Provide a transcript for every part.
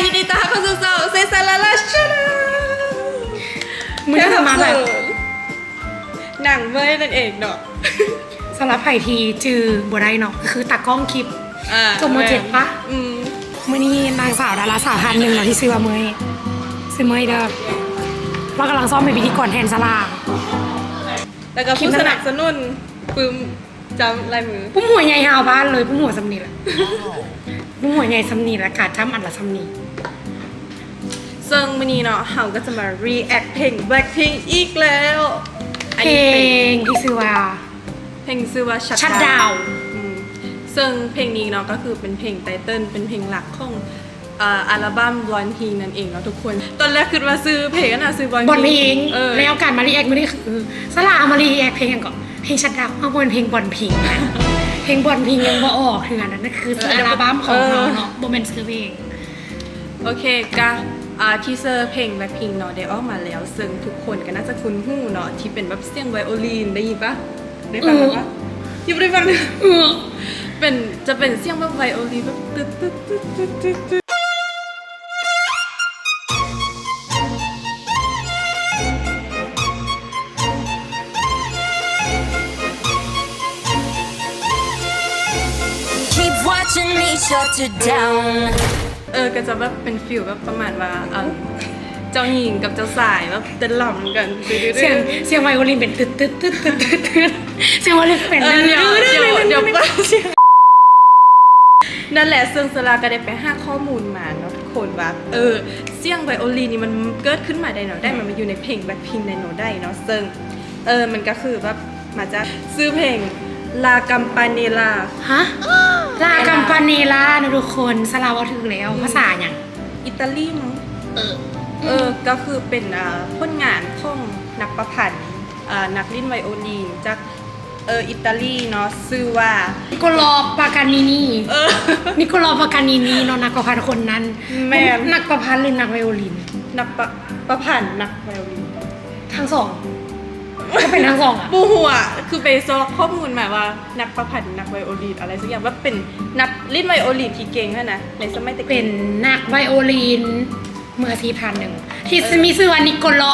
ຍິນດີຕ້ອນຮັບເຂົ້າສູ່ຊ່ອງ ເຊຊາລາລາ Channel ມື້ນີ້ມາແບບ ແຂກຮັບເຊີນ ນາງເມີຍນັ້ນເອງເນາະ. ສຳລັບໃຜທີ່ຈື່ບໍ່ໄດ້ເນາະ ກໍຄືຕາກ້ອງຄລິບ ອ່າ ຈົບ ມ.ເຈັດ ແມ່ນ ປະ? ອືມ ມື້ນີ້ນາງສາວດາລາສາວທ່ານໜຶ່ງເນາະ ທີ່ຊື່ວ່າເມີຍ ຊື່ເມີຍເດີ ລາວກຳລັງຊ້ອມເປັນພິທີກອນແທນສະຫຼາ ແລ້ວກໍຜູ້ສະໜັບສະໜູນປຶ້ມຈ້ຳລາຍມື ປຸ້ມຫົວໃຫຍ່ຫ້າພັນເລີຍ ປຸ້ມຫົວສ່ຳນີ້ແຫຼະ ປຸ້ມຫົວໃຫຍ່ສ່ຳນີ້ແຫຼະ ກາຈ້ຳອັນລະສ່ຳນີ້. ເຊິ່ງມື້ນີ້ເນາະ ເຮົາກໍຈະມາ react ເພງ Blackpink ອີກແລ້ວ ເພງທີ່ຊື່ວ່າ ເພງຊື່ວ່າ Shutdown Shutdown ອືມ ເຊິ່ງເພງນີ້ເນາະ ກໍຄືເປັນເພງ title ເປັນເພງຫຼັກຂອງ ເອີ ອັລະບັ້ມ Blonde Pink ນັ້ນເອງເນາະທຸກຄົນ. ຕອນແລກຄິດວ່າຊື່ເພງຫັ້ນນະ ຊື່ Blonde Blonde Pink Pink ເອີ ແລ້ວການມາ react ມື້ນີ້ຄື ສາລາເອົາມາ react ເພງຫຍັງເກາະ ເພງ Shutdown ເອົາ ບໍ່ແມ່ນເພງ Blonde Pink ນະ ເພງ Blonde Pink ຍັງບໍ່ອອກເທື່ອ ນັ້ນຄືຊື່ ເອີ ອັລະບັ້ມຂອງເຮົາເນາະ ເອີ ບໍ່ແມ່ນຊື່ເພງ. ໂອເຄ ກະ ອ່າ teaser ເພງ Blackpink ເນາະ ໄດ້ອອກມາແລ້ວ ເຊິ່ງທຸກຄົນກໍໜ້າຈະຄຸ້ນຫູເນາະ ທີ່ເປັນແບບສຽງໄວໂອລິນ ໄດ້ຍິນປະ? ໄດ້ຟັງແລ້ວປະ? ອື ຍັງບໍ່ໄດ້ຟັງເລີຍ ອື ເປັນ ຈະເປັນສຽງແບບໄວໂອລິນແບບ ຕຶດໆ ຕຶດໆ ຕຶດໆ ຕຶດໆ. Keep watching me shut it down. ເອີ ກໍຈະແບບເປັນຟີລແບບປະມານວ່າ ອັນ ເຈົ້າຍິງກັບເຈົ້າຊາຍແບບເຕັ້ນລຳກັນ ສຽງ ສຽງໄວໂອລິນເປັນຕຶດໆ ຕຶດໆ ຕຶດໆ ຕຶດໆ ສຽງໄວໂອລິນເປັນ ເອີ ດຽວ ດຽວ ດຽວ ນັ້ນແຫຼະ ເຊິ່ງສາລາກໍໄດ້ໄປຫາຂໍ້ມູນມາເນາະທຸກຄົນວ່າ ເອີ ສຽງໄວໂອລິນນີ້ມັນເກີດຂຶ້ນມາໄດ້ແນວໃດ ມັນມາຢູ່ໃນເພງ Blackpink ໄດ້ແນວໃດເນາະ ເຊິ່ງ ເອີ ມັນກໍຄືແບບມາຈາກຊື່ເພງ La Campanella ຮະ? La Campanella ເນາະທຸກຄົນ ສາລາເວົ້າຖືກແລ້ວ ອືມ ພາສາຫຍັງ? ອີຕາລີມັ້ງ ເອີ ເອີ ອືມ ກໍຄືເປັນ ເອີ ຜົນງານຂອງນັກປະພັນ ເອີ ນັກຫຼິ້ນໄວໂອລິນຈາກ ເອີ ອີຕາລີເນາະ ຊື່ວ່າ Niccolò Paganini ເອີ Niccolò Paganini ເນາະ ນັກປະພັນຄົນນັ້ນ ແມ່ນ ນັກປະພັນ ຫຼື ນັກໄວໂອລິນ? ນັກປະ ປະພັນ ນັກໄວໂອລິນ ທັງສອງ ກໍເປັນທັງສອງອະ ບໍ່ຮູ້ອະ ຄືໄປຊອກຂໍ້ມູນມາວ່າ ນັກປະພັນ ນັກໄວໂອລິນ ອະໄລສັກຢ່າງ ແບບເປັນນັກຫຼິ້ນໄວໂອລິນທີ່ເກັ່ງຫັ້ນນະ ໃນສະໄໝແຕ່ກີ້ ເປັນນັກໄວໂອລິນ ມືອາຊີບທ່ານໜຶ່ງ ທີ່ ເອີ ມີຊື່ວ່າ Niccolò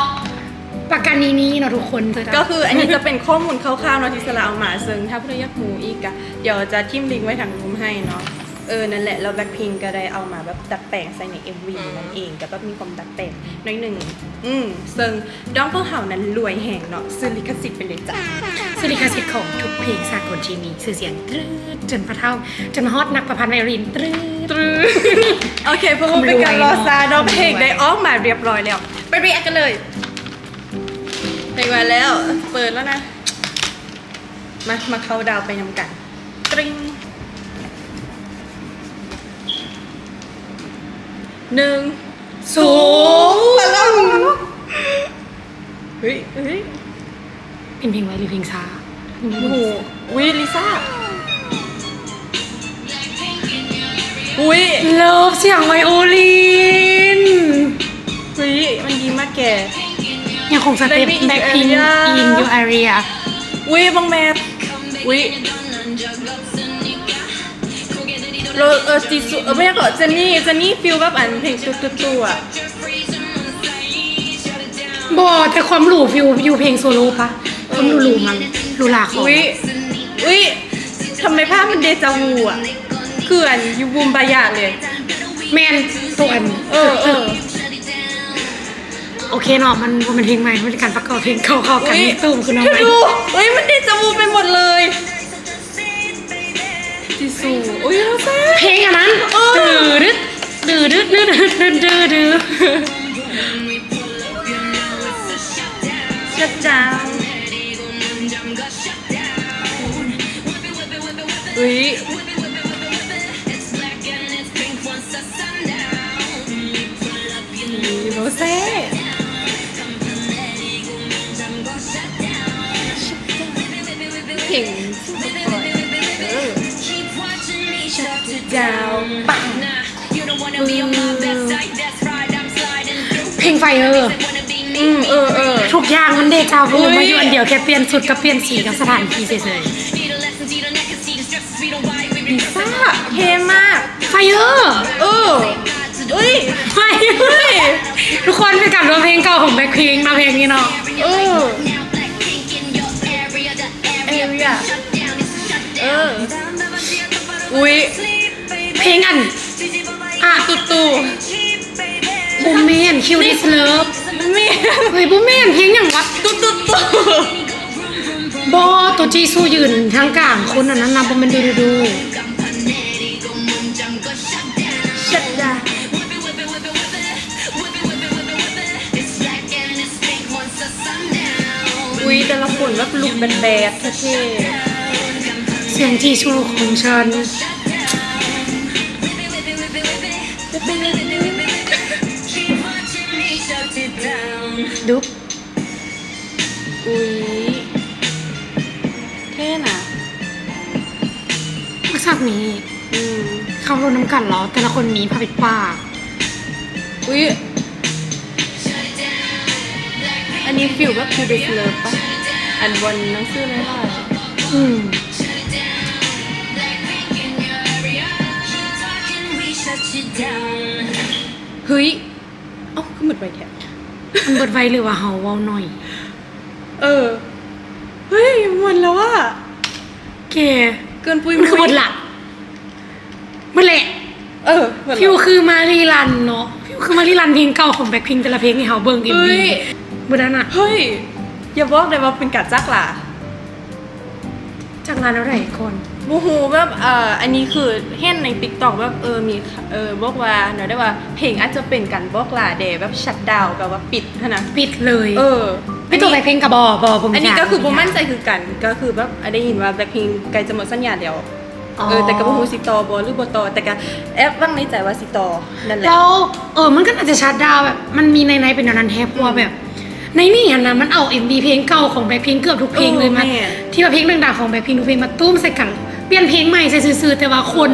Paganini ເນາະທຸກຄົນ. ກໍຄືອັນນີ້ຈະເປັນຂໍ້ມູນຄ່າວໆເນາະ ທີ່ສາລາເອົາມາ ເຊິ່ງຖ້າຜູ້ໃດຢາກຮູ້ອີກ ກະດຽວຈະຖິ້ມລິ້ງໄວ້ທາງລຸ່ມໃຫ້ເນາະ. ເອີ ນັ້ນແຫຼະ ແລ້ວ Blackpink ກໍໄດ້ເອົາມາແບບດັດແປງໃສ່ໃນ ເອັມວີ ອືມ ນັ້ນເອງ ກໍແບບມີຄວາມດັດແປງໜ້ອຍໜຶ່ງ. ອືມ ເຊິ່ງດ້ອມຂອງເຮົານັ້ນລວຍແຮງເນາະ ຊື້ລິຂະສິດໄປເລີຍຈ້າ ຊື້ລິຂະສິດຂອງທຸກເພງສາກົນທີ່ມີຊື່ສຽງ ຕຣືດ ຈົນກະທົ່ງ ຈົນມາຮອດນັກປະພັນໄວໂອລິນ ຕຣືດ ຕຣືດ. ໂອເຄ ເພື່ອບໍ່ເປັນການລໍຊ້າເນາະ ເພງໄດ້ອອກມາຮຽບຮ້ອຍແລ້ວ ໄປ react ກັນເລີຍ. ເພງມາແລ້ວ ເປີດແລ້ວນະ ມາ ມາເຂົ້າດາວໄປນຳກັນ ຕຣິງ ໜຶ່ງ ສອງ ມາແລ້ວ ເຮີ້ຍ ເຮີ້ຍ ເປັນເພງໄວຫຼືເພງຊ້າ? ໂອ້ໂຫ ອຸ້ຍ ລິຊາ ອຸ້ຍ ເລີບສຽງໄວໂອລິນ ອຸ້ຍ ມັນດີມາກແກ ຍັງຄົງສະເຕັບ Baby in Your Area Backpink in Your Area ອຸ້ຍ ບັກແມັດ ອຸ້ຍ ເລີ ເອີ ຈີຊູ ເອີ ບໍ່ຫຍັງເກາະ ເຈນນີ້ ເຈນນີ້ ຟີລແບບອັນເພງຕຸຕຸຕຸອະ ບໍ່ ແຕ່ຄວາມຫຼູຟີລຢູ່ເພງໂຊໂລປະ ຄວາມຫຼູໆມັນ ຫຼູຫຼາຂອງ ອຸ້ຍ ອຸ້ຍ ທຳໄມພາບມັນເດຈາວຸອະ ຄືອັນຢູ່ບູມບາຢາເລີຍ ແມ່ນ ໂຕອັນ ເອີ ເອີ ໂອເຄເນາະ ມັນບໍ່ແມ່ນເພງໃໝ່ ມັນເປັນການປະກອບເພງເກົ່າໆກັນ ອຸ້ຍ ມີຕຸ້ມຄືນ້ອງໃໝ່ ເທນູ ອຸ້ຍ ມັນເດຈາວຸໄປໝົດເລີຍ. ຈີຊູ ໂອ້ຍ ເພງອັນນັ້ນ ເອີ ດືດ ດືດ ດືດ Shut down ອຸ້ຍ ໂຣເຊ ເພງ ເອີ Shut it down ປັງ ອືມ ເພງ Fire ອືມ ເອີ ເອີ ທຸກຢ່າງມັນເດຈາວຸ ອຸ້ຍ ມາຢູ່ອັນດຽວ ແຄ່ປ່ຽນຊຸດກັບປ່ຽນສີກັບສະຖານທີ່ເສີຍໆ ລິຊາ ເທ່ມາກ Fire ເອີ ເອີຍ ເພງເນາະ ເພງນີ້ເນາະ ເອີ Area ເອີ ອຸ້ຍ ເພງອັນ ອະຕຸຕູ ບໍ່ແມ່ນ Kill This Love ບໍ່ແມ່ນ ເຮີ້ຍ ບໍ່ແມ່ນ ເພງຫຍັງວະ ຕຸຕູ ບໍ່ ໂຕຈີຊູຢືນທາງກາງ ຄົນອັນນັ້ນນະ ບໍ່ແມ່ນດູດູດູ Shut down ອຸ້ຍ ແຕ່ລະຄົນແບບລຸກແບດໆ ເທ່ໆ ສຽງຈີຊູຂອງສັນ ດຸ ອຸ້ຍ ເທ່ນະ ມັກສາກນີ້ ອືມ ເຂົາລົດນຳກັນເນາະ ແຕ່ລະຄົນມີຜ້າປິດປາກ ອຸ້ຍ ອັນນີ້ຟີລແບບ Kill This Love ປະ ອັນບ່ອນໜັງສືຫຼາຍໆ ອືມ ເຮີ້ຍ ເອົ້າ ຄືໝົດໄວແທ້ ມັນເບິດໄວ ຫຼືວ່າເຮົາເວົ້າໜ້ອຍ? ເອີ ເຮີ້ຍ ໝົດແລ້ວອະ ແກ ເກີນປຸ້ຍ ມັນຄືໝົດລະ ໝົດແຫຼະ ເອີ ໝົດແລ້ວ ຟີລຄືມາຣີລັນເນາະ ຟີລຄືມາຣີລັນເພງເກົ່າຂອງ Blackpink ແຕ່ລະເພງໃຫ້ເຮົາເບິ່ງ ເອັມວີ ເບິດແລ້ວນະ ເຮີ້ຍ ຢ່າບອກໄດ້ວ່າເປັນການຈັກລາ ຈັກລາແນວໃດກ່ອນ? ບໍ່ຮູ້ ແບບ ເອີ ອັນນີ້ຄືເຫັນໃນ TikTok ແບບ ເອີ ມີ ເອີ ບອກວ່າແນວໃດວ່າ ເພງອາດຈະເປັນການບອກລາແດ່ ແບບ shut down ແບບວ່າປິດຫັ້ນນະ ປິດເລີຍ ເອີ ເປັນໂຕ ອັນນີ້ Blackpink ກໍບໍ່ ບໍ່ ບໍ່ມີ ອັນນີ້ກໍຄືບໍ່ໝັ້ນໃຈຄືກັນ ກໍຄືແບບໄດ້ຍິນວ່າ Blackpink ໃກ້ຈະໝົດສັນຍາແລ້ວ ອໍ ເອີ ແຕ່ກໍບໍ່ຮູ້ຊິຕໍ່ບໍ່ ຫຼືບໍ່ຕໍ່ ແຕ່ກໍແອບຫວັງໃນໃຈວ່າຊິຕໍ່ ນັ້ນແຫຼະ ແລ້ວ ເອີ ມັນກໍໜ້າຈະ shut down ແບບ ມັນມີໃນ ໃນເປັນແນວນັ້ນແທ້ ເພາະວ່າແບບ ໃນນີ້ຫັ້ນນະ ມັນເອົາ ເອັມວີ ເພງເກົ່າຂອງ Blackpink ເກືອບທຸກເພງເລີຍ ເອີ ມາ ແມ່ນ ທີ່ວ່າເພງດັງໆຂອງ Blackpink ທຸກເພງມາຕຸ້ມໃສ່ກັນ ປ່ຽນເພງໃໝ່ໃສ່ຊື່ໆ ແຕ່ວ່າຄົນ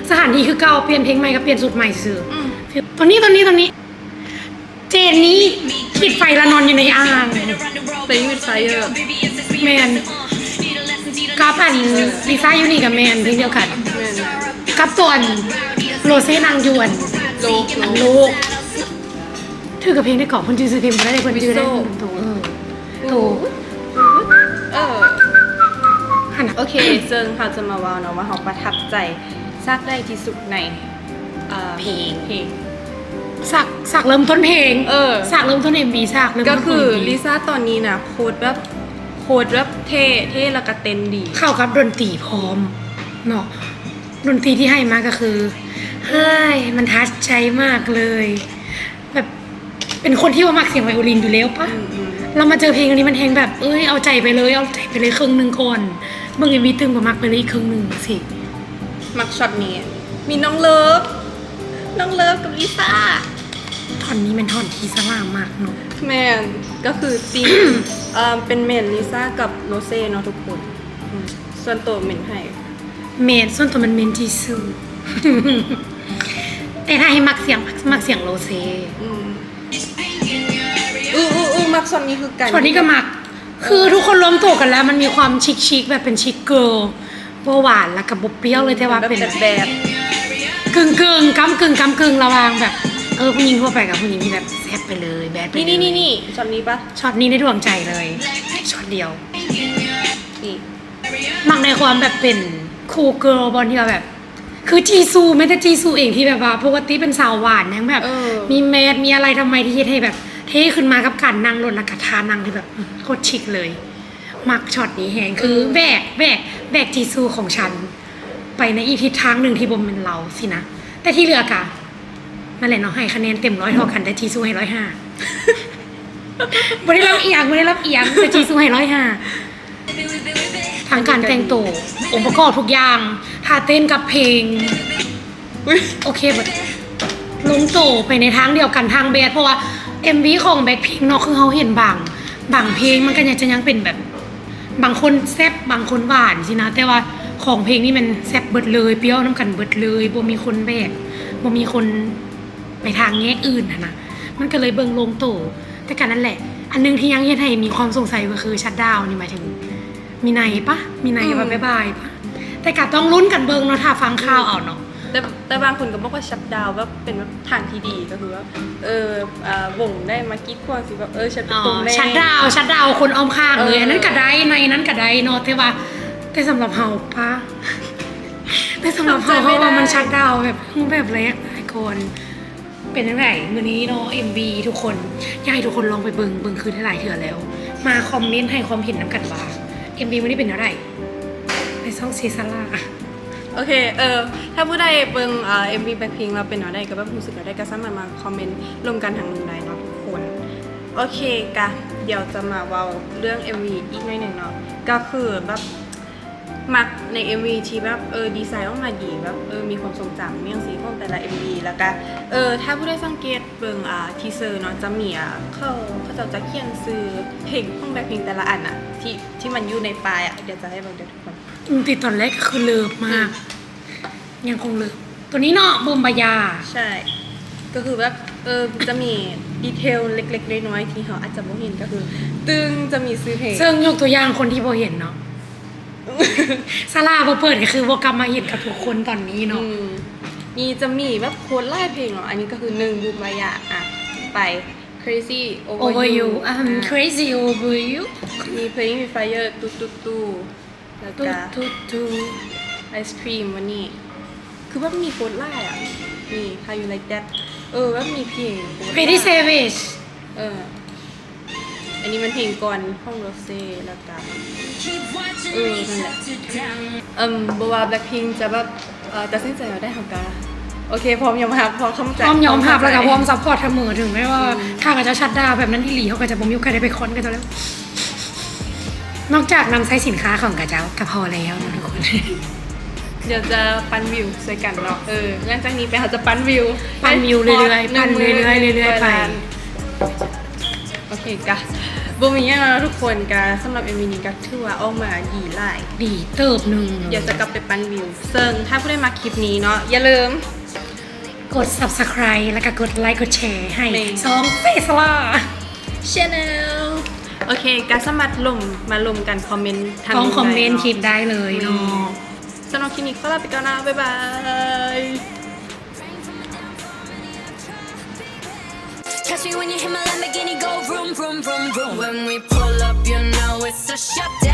ສະຖານທີ່ຄືເກົ່າ ປ່ຽນເພງໃໝ່ກັບປ່ຽນຊຸດໃໝ່ຊື່ ອືມ ຕອນນີ້ ຕອນນີ້ ຕອນນີ້ ເຈນນີ້ ປິດໄຟລະນອນຢູ່ໃນອ່າງ Playing with Fire ແມ່ນ ກັບອັນ ລິຊາຢູ່ນີ້ກໍແມ່ນເພງດຽວກັນ ແມ່ນ ກັບຕົວອັນ ໂຣເຊນັ່ງຢູ່ອັນ ໂລກ ໂລກ ຖືກກັບເພງໄດ້ເກາະ ເພິ່ນຈື່ຊື່ເພງບໍ່ໄດ້ ເພິ່ນຈື່ໄດ້ Whistle ໂຕ ເອີ ໂຕ ເອີ ຫັ້ນນະ ໂອເຄ ເຊິ່ງເຮົາຈະມາເວົ້າເນາະວ່າເຮົາປະທັບໃຈສາກໃດທີ່ສຸດໃນ ເອີ ເພງ ເພງ ສາກ ສາກເລີ່ມຕົ້ນເພງ ເອີ ສາກເລີ່ມຕົ້ນເອັມວີ ສາກເລີ່ມຕົ້ນຂອງເອັມວີ ກໍຄືລິຊາຕອນນີ້ນະ ໂຄດແບບ ໂຄດແບບເທ່ ເທ່ ແລ້ວກໍເຕັ້ນດີ ເຂົ້າກັບດົນຕີພ້ອມເນາະ ດົນຕີທີ່ໃຫ້ມາກໍຄື ເຮີ້ຍ ມັນທັດໃຈມາກເລີຍ ແບບ ເປັນຄົນທີ່ວ່າມັກສຽງໄວໂອລິນຢູ່ແລ້ວປະ ອືມໆ ແລ້ວມາເຈີເພງອັນນີ້ມັນແຮງແບບ ເອີຍ ເອົາໃຈໄປເລີຍ ເອົາໃຈໄປເລີຍເຄິ່ງໜຶ່ງກ່ອນ ເບິ່ງເອັມວີຕື່ມກໍມັກໄປເລີຍອີກເຄິ່ງໜຶ່ງ ຈັ່ງຊີ້ ມັກຊັອດນີ້ ມີນ້ອງເລີບ ນ້ອງເລີບກັບລິຊາ ທ່ອນນີ້ແມ່ນທ່ອນທີ່ສະຫຼາມມາກເນາະ ແມ່ນ ກໍຄືຕີມ ເອີ ເປັນເມນລິຊາກັບໂຣເຊເນາະທຸກຄົນ ອືມ ສ່ວນໂຕເມນໃຫ້ ແມ່ນ ສ່ວນຕົວມັນເມນຈີຊູ ແຕ່ຖ້າໃຫ້ມັກສຽງ ມັກສຽງໂຣເຊ ອືມ ອືໆໆ ມັກຊອດນີ້ຄືກັນ ຊອດນີ້ກໍມັກ ຄືທຸກຄົນລວມໂຕກັນແລ້ວ ມັນມີຄວາມຊິກໆ ແບບເປັນຊິກເກີລ ບໍ່ຫວານ ແລ້ວກໍບໍ່ປ່ຽວເລີຍ ແຕ່ວ່າເປັນແບບແບດໆ ກຶ່ງໆ ກ້ຳກຶ່ງ ກ້ຳກຶ່ງ ລະຫວ່າງແບບ ເອີ ຜູ້ຍິງທົ່ວໄປກັບຜູ້ຍິງທີ່ແບບແຊບໄປເລີຍ ແບດໄປເລີຍ ນີ້ໆໆ ຊອດນີ້ປະ ຊອດນີ້ໃນດວງໃຈເລີຍ ຊອດດຽວ ນີ້ ມັກໃນຄວາມແບບເປັນຄູເກີລ ບ່ອນທີ່ວ່າແບບ ຄືຈີຊູ ແມ້ແຕ່ຈີຊູເອງທີ່ແບບວ່າປົກກະຕິເປັນສາວຫວານ ຍັງແບບ ເອີ ມີແມດ ມີອາໄລທຳໄມທີ່ເຮັດໃຫ້ແບບເທ່ຂຶ້ນມາກັບການນັ່ງລົດ ແລ້ວກໍທ່ານັ່ງທີ່ແບບ ອືມ ໂຄດຊິກເລີຍ ມັກຊອດນີ້ແຮງ ຄື ເອີ ແບກ ແບກ ແບກຈີຊູຂອງສັນໄປໃນອີກທິດທາງໜຶ່ງທີ່ບໍ່ແມ່ນລາວຊີ້ນະ ແຕ່ທີ່ເຫຼືອກະ ນັ້ນແຫຼະເນາະ ໃຫ້ຄະແນນເຕັມຮ້ອຍເທົ່າກັນ ແຕ່ຈີຊູໃຫ້ຮ້ອຍຫ້າ ບໍ່ໄດ້ລຳອຽງ ບໍ່ໄດ້ລຳອຽງ ແຕ່ຈີຊູໃຫ້ຮ້ອຍຫ້າ ທັງການແຕ່ງໂຕ ອົງປະກອບທຸກຢ່າງ ທ່າເຕັ້ນກັບເພງ ອຸ້ຍ ໂອເຄເບິດ ລົງໂຕໄປໃນທາງດຽວກັນ ທາງແບດ ເພາະວ່າເອັມວີຂອງ Blackpink ເນາະ ຄືເຮົາເຫັນບາງ ບາງເພງມັນກໍຍັງຈະຍັງເປັນແບບ ບາງຄົນແຊບ ບາງຄົນຫວານຊີ້ນະ ແຕ່ວ່າຂອງເພງນີ້ແມ່ນແຊບເບິດເລີຍ ປ່ຽວນຳກັນເບິດເລີຍ ບໍ່ມີຄົນແບກ ບໍ່ມີຄົນໄປທາງແຍກອື່ນຫັ້ນນະ ມັນກໍເລີຍເບິ່ງລົງໂຕ ແຕ່ກໍນັ້ນແຫຼະ ອັນໜຶ່ງທີ່ຍັງເຮັດໃຫ້ມີຄວາມສົງໄສກໍຄື shut down ນີ້ ໝາຍເຖິງມີໄນປະ ມີໄນ ອືມ ວ່າບາຍບາຍປະ ແຕ່ກໍຕ້ອງລຸ້ນກັນເບິ່ງເນາະ ຖ້າຟັງຂ່າວເອົາເນາະ ແຕ່ ແຕ່ບາງຄົນກໍບອກວ່າ shut down ແບບເປັນແບບທາງທີ່ດີ ກໍຄືວ່າ ເອີ ອ່າ ວົງໄດ້ມາກີດຂວາງຊິ ແບບ ເອີ shut ປະຕູແມ່ shut down shut down ຄົນອ້ອມຂ້າງເລີຍ ເອີ ອັນນັ້ນກໍໄດ້ ໃນນັ້ນກໍໄດ້ເນາະ ແຕ່ວ່າ ແຕ່ສຳລັບເຮົາປະ ແຕ່ສຳລັບເຮົາ ເຮົາວ່າມັນ shut down ແບບ ແບບແລກຫຼາຍກ່ອນ. ເປັນຈັ່ງໃດມື້ນີ້ເນາະ ເອັມວີ ທຸກຄົນ ຢາກໃຫ້ທຸກຄົນລອງໄປເບິ່ງ ເບິ່ງຄືຫຼາຍເທື່ອແລ້ວ ມາຄອມເມັນໃຫ້ຄວາມເຫັນນຳກັນວ່າ ເອັມວີ ມື້ນີ້ເປັນແນວໃດ ໃນຊ່ອງເຊຊາລາ. ໂອເຄ ເອີ ຖ້າຜູ້ໃດເບິ່ງ ເອີ ເອັມວີ Blackpink ແລ້ວເປັນແນວໃດ ກໍແບບຮູ້ສຶກແນວໃດ ກໍສາມາດມາຄອມເມັນລົມກັນທາງລຸ່ມໄດ້ເນາະທຸກຄົນ. ໂອເຄ ກະດຽວຈະມາເວົ້າເລື່ອງ ເອັມວີ ອີກໜ້ອຍໜຶ່ງເນາະ ກໍຄືແບບ ມັກໃນ ເອັມວີ ທີ່ແບບ ເອີ ດີໄຊອອກມາດີ ແບບ ເອີ ມີຄວາມຊົງຈຳຫຍັງຊີ້ຂອງແຕ່ລະ ເອັມວີ ແລ້ວກະ ເອີ ຖ້າຜູ້ໃດສັງເກດເບິ່ງ ອ່າ ທີເຊີເນາະ ຈະມີ ອ່າ ເຂົາ ເຂົາເຈົ້າຈະຂຽນຊື່ເພງຂອງ Blackpink ແຕ່ລະອັນນະ ທີ່ ທີ່ມັນຢູ່ໃນປ້າຍອະ ດຽວຈະໃຫ້ເບິ່ງເດີທຸກຄົນ. ອືມ ຕິດຕອນແລກກໍຄືເລີບມາກ ອືມ ຍັງຄົງເລີບ ຕົວນີ້ເນາະ ບູມບາຢາ ໃຊ່ ກໍຄືແບບ ເອີ ຈະມີດີເທວເລັກໆນ້ອຍໆທີ່ເຮົາອາດຈະບໍ່ເຫັນ ກໍຄື ຕຶງ ຈະມີຊື່ເພງ ເຊິ່ງຍົກຕົວຢ່າງຄົນທີ່ບໍ່ເຫັນເນາະ ຊາລາບໍ່ເປີດກໍຄືບໍ່ກັບມາເຫັນກັບທຸກຄົນຕອນນີ້ເນາະ ອືມ ນີ້ຈະມີແບບໂຄດຫຼາຍເພງເນາະ ອັນນີ້ກໍຄື ໜຶ່ງ ບູມບາຢາ ອ່ະ ໄປ Crazy Over You I'm Crazy Over You ມີ Playing with Fire ຕູໆ ແລ້ວກໍ Ice Cream ວັນນີ້ ຄືແບບມີໂຄດຫຼາຍອະ ມີ How You Like That ເອີ ແບບມີເພງໂຄດຫຼາຍ Pretty Savage ເອີ ອັນນີ້ມັນເພງກ່ອນຂອງ Rosé ແລ້ວກໍ ເອີ ນັ້ນແຫຼະ ເອີ ບໍ່ວ່າ Blackpink ຈະແບບ ເອີ ຕັດສິນໃຈແນວໃດ ເຮົາກໍ ໂອເຄ ພ້ອມຍອມຮັບ ພ້ອມເຂົ້າໃຈ ພ້ອມຍອມຮັບ ແລ້ວກໍພ້ອມ support ສະເໝີ ເຖິງແມ້ວ່າ ອືມ ຖ້າເຂົາເຈົ້າ shut down ແບບນັ້ນອີ່ຫຼີ ເຮົາກໍຈະບໍ່ມີໂອກາດໄດ້ໄປຄອນເຂົາເຈົ້າແລ້ວ ນອກຈາກນຳໃຊ້ສິນຄ້າຂອງເຂົາເຈົ້າກໍພໍແລ້ວເນາະທຸກຄົນ ດຽວຈະປັ່ນວິວຊ່ວຍກັນເນາະ ເອີ ຫຼັງຈາກນີ້ໄປເຮົາຈະປັ່ນວິວ ປັ່ນວິວເລື້ອຍໆ ປັ່ນເລື້ອຍໆ ເລື້ອຍໆໄປ ໂອເຄ ກະບໍ່ມີຫຍັງແລ້ວເນາະທຸກຄົນ ກະສຳລັບ ເອັມວີ ນີ້ກະຖືວ່າອອກມາດີຫຼາຍ ດີເຕີບໜຶ່ງ ດຽວຈະກັບໄປປັ່ນວິວ ເຊິ່ງຖ້າຜູ້ໃດມັກຄລິບນີ້ເນາະ ຢ່າລືມ ກົດ Subscribe ແລ້ວກໍກົດໄລກົດແຊໃຫ້ ແມ່ນ ຊ່ອງເຊຊາລາ Channel ໂອເຄ ກໍສາມາດລົມ ມາລົມກັນຄອມເມັນທາງ ຄອມເມັນຄລິບໄດ້ເລີຍເນາະ ແມ່ນ ສຳລັບຄລິບນີ້ຂໍລາໄປກ່ອນນະ ບາຍບາຍ. Catch me when you hear my Lamborghini go vroom, vroom, vroom, vroom. When we pull up, you know it's a shutdown.